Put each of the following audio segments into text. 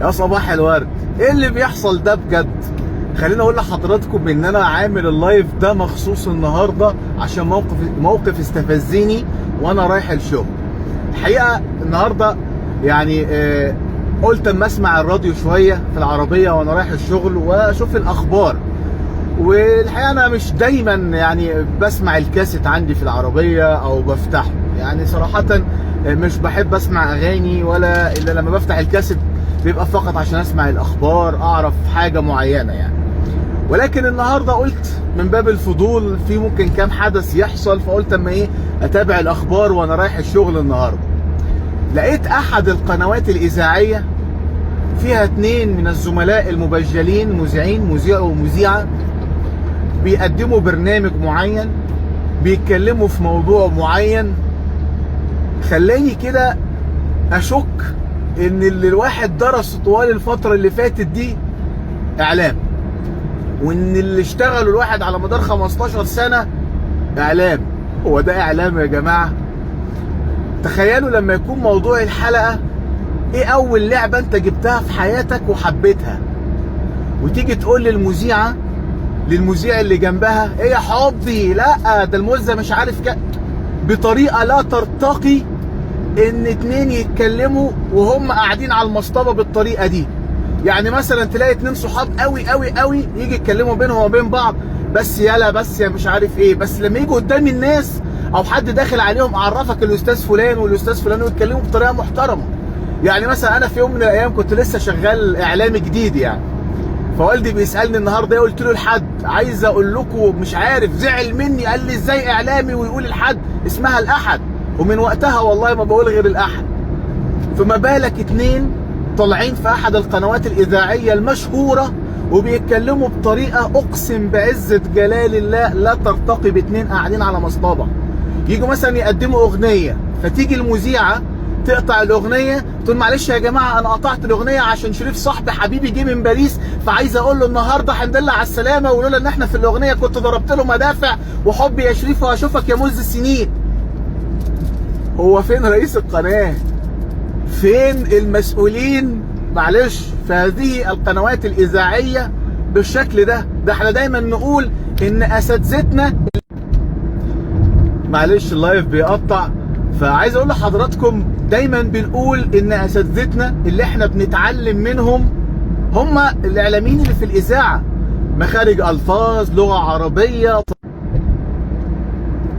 يا صباح الورد، ايه اللي بيحصل ده بجد؟ خليني اقول لحضراتكم ان انا عامل ال live ده مخصوص النهارده عشان موقف استفزني وانا رايح الشغل. الحقيقة النهارده يعني قلت اما اسمع الراديو شوية في العربية وانا رايح الشغل واشوف الاخبار. والحقيقة انا مش دايما يعني بسمع الكاسيت عندي في العربية او بفتحه، يعني صراحة مش بحب اسمع اغاني ولا الا لما بفتح الكاسيت بيبقى فقط عشان اسمع الاخبار، اعرف حاجة معينة يعني. ولكن النهارده قلت من باب الفضول في ممكن كام حدث يحصل، فقلت اما ايه اتابع الاخبار وانا رايح الشغل النهارده. لقيت احد القنوات الاذاعية فيها 2 من الزملاء المبجلين، مذيعين، مذيع ومذيعه، بيقدموا برنامج معين، بيتكلموا في موضوع معين. خلاني كده اشك ان اللي الواحد درسه طوال الفترة اللي فاتت دي اعلام، وان اللي اشتغلوا الواحد على مدار 15 سنة اعلام. هو ده اعلام يا جماعة؟ تخيلوا لما يكون موضوع الحلقة ايه اول لعبه انت جبتها في حياتك وحبيتها، وتيجي تقول للمذيعه للمذيع اللي جنبها ايه يا حبي، لا ده المزة مش عارف بطريقة لا ترتقي ان 2 يتكلموا وهم قاعدين على المصطبه بالطريقة دي. يعني مثلا تلاقي 2 صحاب قوي قوي قوي يجي يتكلموا بينهم وبين بعض، بس يلا بس يا مش عارف ايه، بس لما يجوا قدام الناس او حد داخل عليهم اعرفك الاستاذ فلان والاستاذ فلان ويتكلموا بطريقة محترمه. يعني مثلا انا في يوم من الايام كنت لسه شغال اعلامي جديد يعني، فوالدي بيسالني النهارده ايه، قلت له الحد، عايز اقول لكم مش عارف، زعل مني قال لي ازاي اعلامي ويقول الحد، اسمها الاحد، ومن وقتها والله ما بقول غير الاحد. فما بالك 2 طالعين في احد القنوات الاذاعية المشهورة وبيتكلموا بطريقة اقسم بعزه جلال الله لا ترتقي ب2 قاعدين على مصطبه. يجوا مثلا يقدموا اغنية، فتيجي المذيعه تقطع الاغنية تقول معلش يا جماعة انا قطعت الاغنية عشان شريف صاحبي حبيبي جه من باريس، فعايز اقول له النهارده الحمد لله على السلامة، ولولا ان احنا في الاغنية كنت ضربت له مدافع، وحبي يا شريف واشوفك يا مز السنين. هو فين رئيس القناة؟ فين المسؤولين؟ معلش في هذه القنوات الاذاعية بالشكل ده؟ ده احنا دايما نقول ان اساتذتنا، معلش ال live بيقطع، فعايز اقول لحضراتكم دايما بنقول ان اساتذتنا اللي احنا بنتعلم منهم هم الاعلاميين اللي في الاذاعة، مخارج الفاظ، لغة عربية.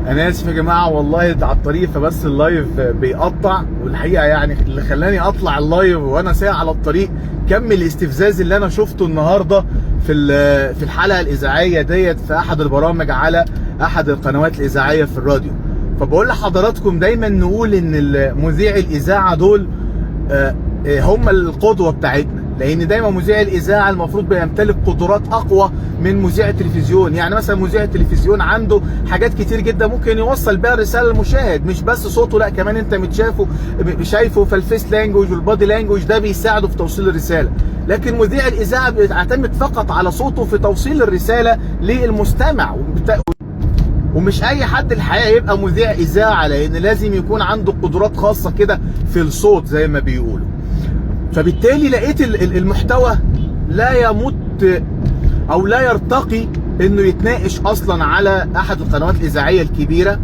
انا اسف يا جماعة والله على الطريق، فبس ال live بيقطع، والحقيقة يعني اللي خلاني اطلع ال live وانا سايق على الطريق كم الاستفزاز اللي انا شفته النهارده في الحلقة الاذاعية ديت في احد البرامج على احد القنوات الاذاعية في الراديو. فبقول لحضراتكم دايما نقول ان مذيع الاذاعة دول هم القدوة بتاعتنا، لان دايما مذيع الاذاعة المفروض بيمتلك قدرات اقوى من مذيع التلفزيون. يعني مثلا مذيع التلفزيون عنده حاجات كتير جدا ممكن يوصل بيها رسالة للمشاهد، مش بس صوته، لا كمان انت متشافه شايفه، فال face language وال body language ده بيساعده في توصيل الرسالة. لكن مذيع الاذاعة بيعتمد فقط على صوته في توصيل الرسالة للمستمع، ومش اي حد الحقيقة يبقى مذيع اذاعة، لان لازم يكون عنده قدرات خاصة كده في الصوت زي ما بيقولوا. فبالتالي لقيت المحتوى لا يمت او لا يرتقي انه يتناقش اصلا على احد القنوات الاذاعية الكبيرة.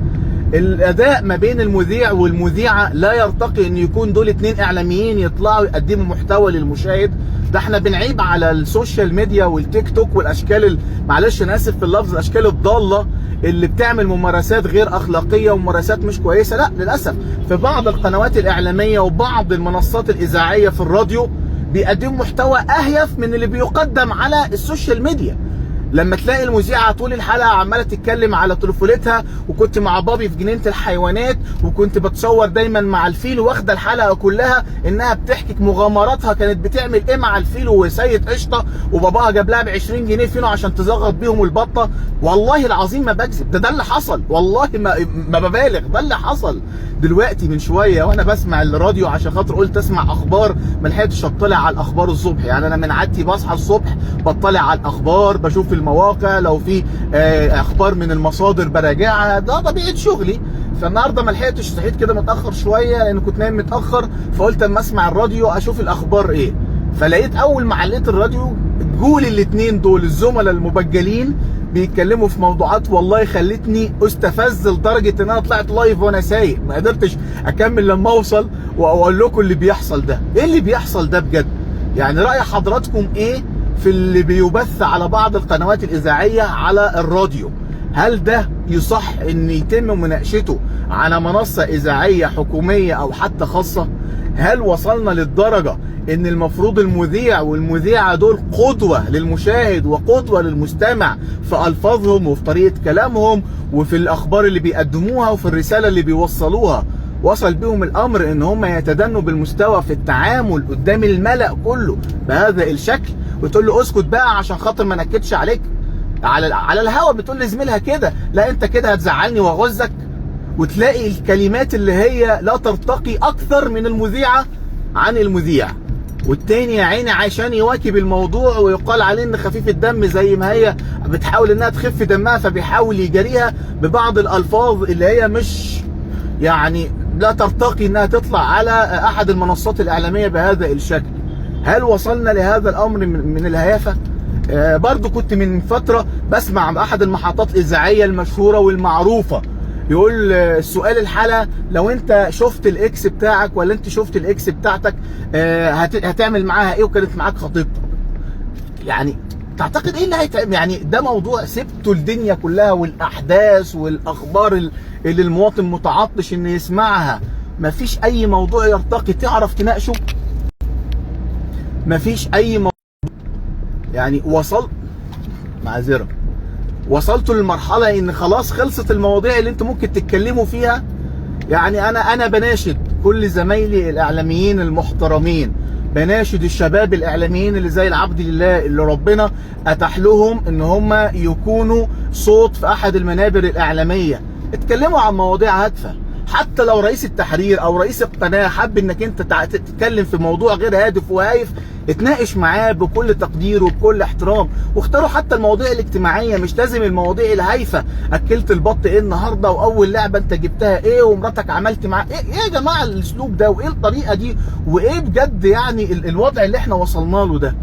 الاداء ما بين المذيع والمذيعه لا يرتقي ان يكون دول 2 اعلاميين يطلعوا يقدموا محتوى للمشاهد. ده احنا بنعيب على ال social media والتيك توك والاشكال، معلش انا اسف في اللفظ، الاشكال الضالة اللي بتعمل ممارسات غير اخلاقية وممارسات مش كويسة. لا للاسف في بعض القنوات الاعلامية وبعض المنصات الاذاعية في الراديو بيقدموا محتوى اهيف من اللي بيقدم على ال social media. لما تلاقي المذيعه طول الحلقة عماله تتكلم على طفولتها، وكنت مع بابي في جنينة الحيوانات، وكنت بتصور دايما مع الفيل، واخده الحلقة كلها انها بتحكي مغامراتها كانت بتعمل ايه مع الفيل وسيد قشطه، وباباها جاب لها ب 20 جنيه فينو عشان تزغط بيهم البطة. والله العظيم ما بكذب، ده اللي حصل، والله ما ببالغ، ده اللي حصل. دلوقتي من شوية وانا بسمع الراديو عشان خاطر قلت اسمع اخبار، ما لحقتش اطلع على الاخبار الصبح. يعني انا من عادتي بصحى الصبح بطلع على الاخبار، بشوف المواقع لو في اخبار من المصادر براجعها، ده طبيعة شغلي. فالنهارده ما لحقتش، صحيت كده متاخر شوية لان كنت نايم متاخر، فقلت اما اسمع الراديو اشوف الاخبار ايه. فلقيت اول ما علقت الراديو جول الاثنين دول الزملاء المبجلين بيتكلموا في موضوعات والله خلتني استفز لدرجة ان انا طلعت live وانا سايق، ما قدرتش اكمل لما اوصل واقول لكم اللي بيحصل ده. ايه اللي بيحصل ده بجد؟ يعني راي حضراتكم ايه في اللي بيبث على بعض القنوات الاذاعية على الراديو؟ هل ده يصح ان يتم مناقشته على منصة اذاعية حكومية او حتى خاصة؟ هل وصلنا للدرجة ان المفروض المذيع والمذيعه دول قدوة للمشاهد وقدوه للمستمع في الفاظهم وفي طريقه كلامهم وفي الاخبار اللي بيقدموها وفي الرسالة اللي بيوصلوها؟ وصل بهم الامر ان هم يتدنوا بالمستوى في التعامل قدام الملأ كله بهذا الشكل، وتقول له اسكت بقى عشان خاطر ما نكدش عليك على الهوا، بتقول لزميلها كده لا انت كده هتزعلني واغزك. وتلاقي الكلمات اللي هي لا ترتقي اكثر من المذيعه عن المذيع، والتاني يا عيني عشان يواكب الموضوع ويقال عليه ان خفيف الدم زي ما هي بتحاول انها تخف دمها، فبيحاول يجاريها ببعض الالفاظ اللي هي مش يعني لا ترتقي انها تطلع على احد المنصات الاعلامية بهذا الشكل. هل وصلنا لهذا الامر من الهيافه؟ برضو كنت من فترة بسمع احد المحطات الاذاعية المشهورة والمعروفة يقول السؤال الحلقة لو انت شفت ال ex بتاعك ولا انت شفت ال ex بتاعتك هتعمل معاها ايه وكانت معاك خطيبتك؟ يعني تعتقد ايه اللي هيتعمل؟ يعني ده موضوع سبته الدنيا كلها والاحداث والاخبار اللي المواطن متعطش ان يسمعها، مفيش اي موضوع يرتقي تعرف تناقشه، مفيش اي موضوع. يعني وصل معذرة وصلتوا للمرحلة ان خلاص خلصت المواضيع اللي انتم ممكن تتكلموا فيها. يعني انا بناشد كل زمايلي الاعلاميين المحترمين، بناشد الشباب الاعلاميين اللي زي العبد لله اللي ربنا اتاح لهم ان هم يكونوا صوت في احد المنابر الاعلامية، اتكلموا عن مواضيع هادفة. حتى لو رئيس التحرير او رئيس القناة حب انك انت تتكلم في موضوع غير هادف وهايف، اتناقش معاه بكل تقدير وبكل احترام، واختاروا حتى المواضيع الاجتماعية، مش لازم المواضيع الهايفه. اكلت البط ايه النهارده، واول لعبه انت جبتها ايه، ومراتك عملت معاه ايه؟ ايه يا جماعة الاسلوب ده، وايه الطريقة دي، وايه بجد يعني الوضع اللي احنا وصلنا له ده؟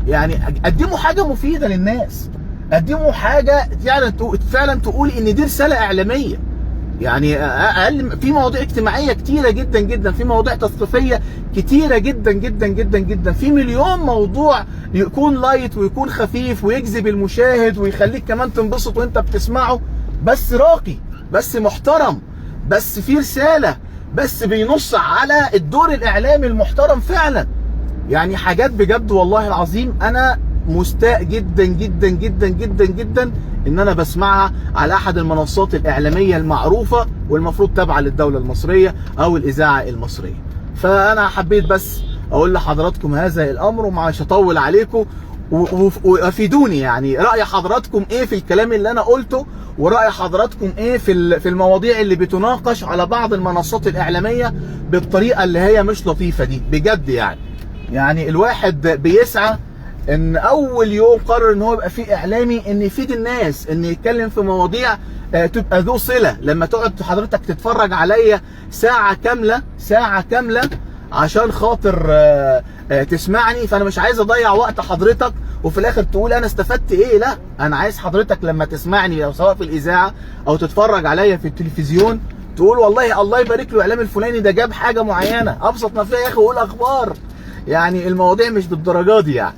يعني قدموا حاجة مفيدة للناس، قدموا حاجة فعلا تقول ان دي رسالة اعلامية. يعني اقل في مواضيع اجتماعية كتيرة جدا جدا، في مواضيع تثقيفيه كتيرة جدا جدا جدا جدا، في مليون موضوع يكون لايت ويكون خفيف ويجذب المشاهد ويخليك كمان تنبسط وانت بتسمعه، بس راقي، بس محترم، بس في رسالة، بس بينص على الدور الاعلامي المحترم فعلا. يعني حاجات بجد والله العظيم انا مستاء جدا جدا جدا جدا جدا ان انا بسمعها على احد المنصات الاعلامية المعروفة والمفروض تابعه للدولة المصرية او الاذاعة المصرية. فانا حبيت بس اقول لحضراتكم هذا الامر، ومش هطول عليكم، وافيدوني يعني راي حضراتكم ايه في الكلام اللي انا قلته، وراي حضراتكم ايه في المواضيع اللي بتناقش على بعض المنصات الاعلامية بالطريقة اللي هي مش لطيفة دي بجد. يعني الواحد بيسعى ان اول يوم قرر ان هو يبقى فيه اعلامي ان يفيد الناس، ان يتكلم في مواضيع تبقى ذو صله. لما تقعد حضرتك تتفرج عليا ساعة كاملة، ساعة كاملة عشان خاطر تسمعني، فانا مش عايز اضيع وقت حضرتك وفي الاخر تقول انا استفدت ايه. لا، انا عايز حضرتك لما تسمعني لو سواء في الاذاعة او تتفرج عليا في التلفزيون تقول والله الله يبارك له الاعلام الفلاني ده جاب حاجة معينة. ابسط ما فيها يا اخي وقول اخبار. يعني المواضيع مش بالدرجة دي يعني.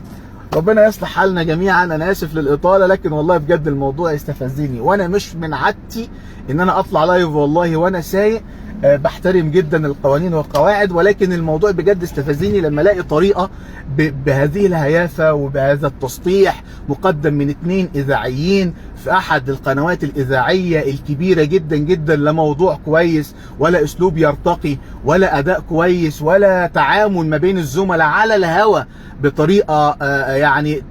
ربنا يصلح حالنا جميعا. انا اسف للاطاله، لكن والله بجد الموضوع استفزني، وانا مش من عادتي ان انا اطلع live والله وانا سايق، بحترم جدا القوانين والقواعد، ولكن الموضوع بجد استفزني لما الاقي طريقه بهذه الهيافه وبهذا التسطيح مقدم من 2 اذاعيين في احد القنوات الاذاعية الكبيرة جدا جدا. لا موضوع كويس، ولا اسلوب يرتقي، ولا اداء كويس، ولا تعامل ما بين الزملاء على الهوا بطريقة يعني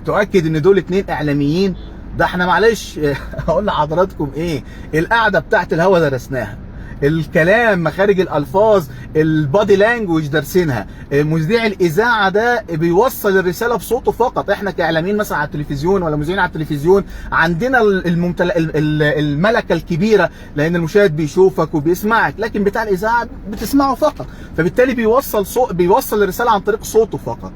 تؤكد ان دول 2 اعلاميين. ده احنا معلش اقول لحضراتكم ايه، القعدة بتاعت الهوا درسناها، الكلام، مخارج الالفاظ، ال body language دارسينها. مذيع الاذاعة ده بيوصل الرسالة بصوته فقط. احنا كاعلاميين مثلا على التلفزيون ولا مذيعين على التلفزيون عندنا الملكة الكبيرة، لان المشاهد بيشوفك وبيسمعك، لكن بتاع الاذاعة بتسمعه فقط، فبالتالي بيوصل الرسالة عن طريق صوته فقط.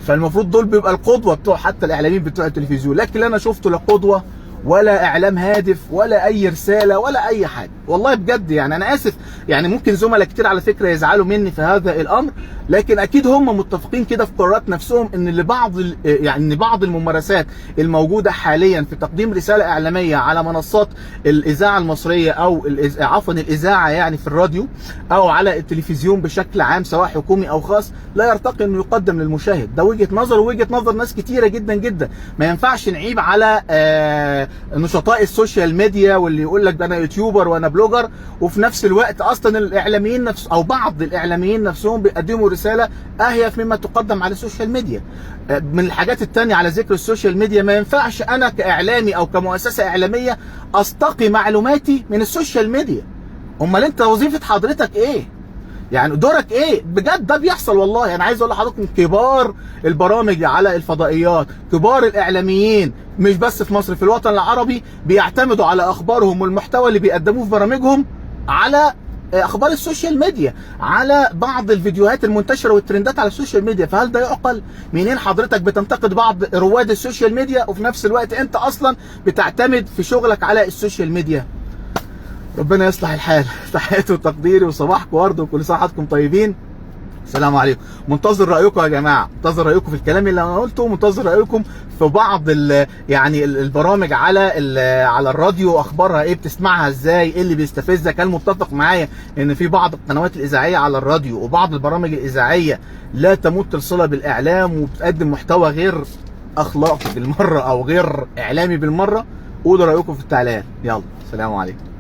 فالمفروض دول بيبقى القدوة بتوع حتى الاعلاميين بتوع التلفزيون، لكن اللي انا شفته لا قدوة ولا اعلام هادف ولا اي رسالة ولا اي حاجة. والله بجد يعني انا اسف، يعني ممكن زملاء كتير على فكرة يزعلوا مني في هذا الامر، لكن اكيد هم متفقين كده في قرارات نفسهم ان لبعض يعني ان بعض الممارسات الموجودة حاليا في تقديم رسالة اعلامية على منصات الاذاعة المصرية او عفوا الاذاعة يعني في الراديو او على التلفزيون بشكل عام سواء حكومي او خاص لا يرتقي انه يقدم للمشاهد. ده وجهه نظر ووجهه نظر ناس كتيرة جدا جدا. ما ينفعش نعيب على نشطاء ال social media واللي يقول لك ده انا YouTuber وانا blogger، وفي نفس الوقت اصلا الاعلاميين نفس او بعض الاعلاميين نفسهم بيقدموا رسالة اهيف مما تقدم على ال social media. من الحاجات التانية على ذكر ال social media، ما ينفعش انا كاعلامي او كمؤسسة اعلامية استقي معلوماتي من ال social media. امال انت وظيفة حضرتك ايه؟ يعني دورك ايه؟ بجد ده بيحصل والله. انا عايز اقول لحضراتكم كبار البرامج على الفضائيات، كبار الاعلاميين مش بس في مصر، في الوطن العربي، بيعتمدوا على اخبارهم والمحتوى اللي بيقدموه في برامجهم على اخبار ال social media، على بعض الفيديوهات المنتشرة والترندات على ال social media. فهل ده يعقل؟ منين حضرتك بتنتقد بعض رواد ال social media وفي نفس الوقت انت اصلا بتعتمد في شغلك على ال social media؟ ربنا يصلح الحال. تحياتي وتقديري وصباحكم ورد وكل سنة وحضراتكم طيبين. السلام عليكم. منتظر رايكم يا جماعة، منتظر رايكم في الكلام اللي انا قلته، منتظر رايكم في بعض يعني البرامج على على الراديو، اخبارها ايه، بتسمعها ازاي، ايه اللي بيستفزك؟ هل متفق معايا ان في بعض القنوات الاذاعية على الراديو وبعض البرامج الاذاعية لا تمت الصلة بالاعلام وبتقدم محتوى غير اخلاقي بالمرة او غير اعلامي بالمرة؟ قولوا رايكم في التعليقات. يلا سلام عليكم.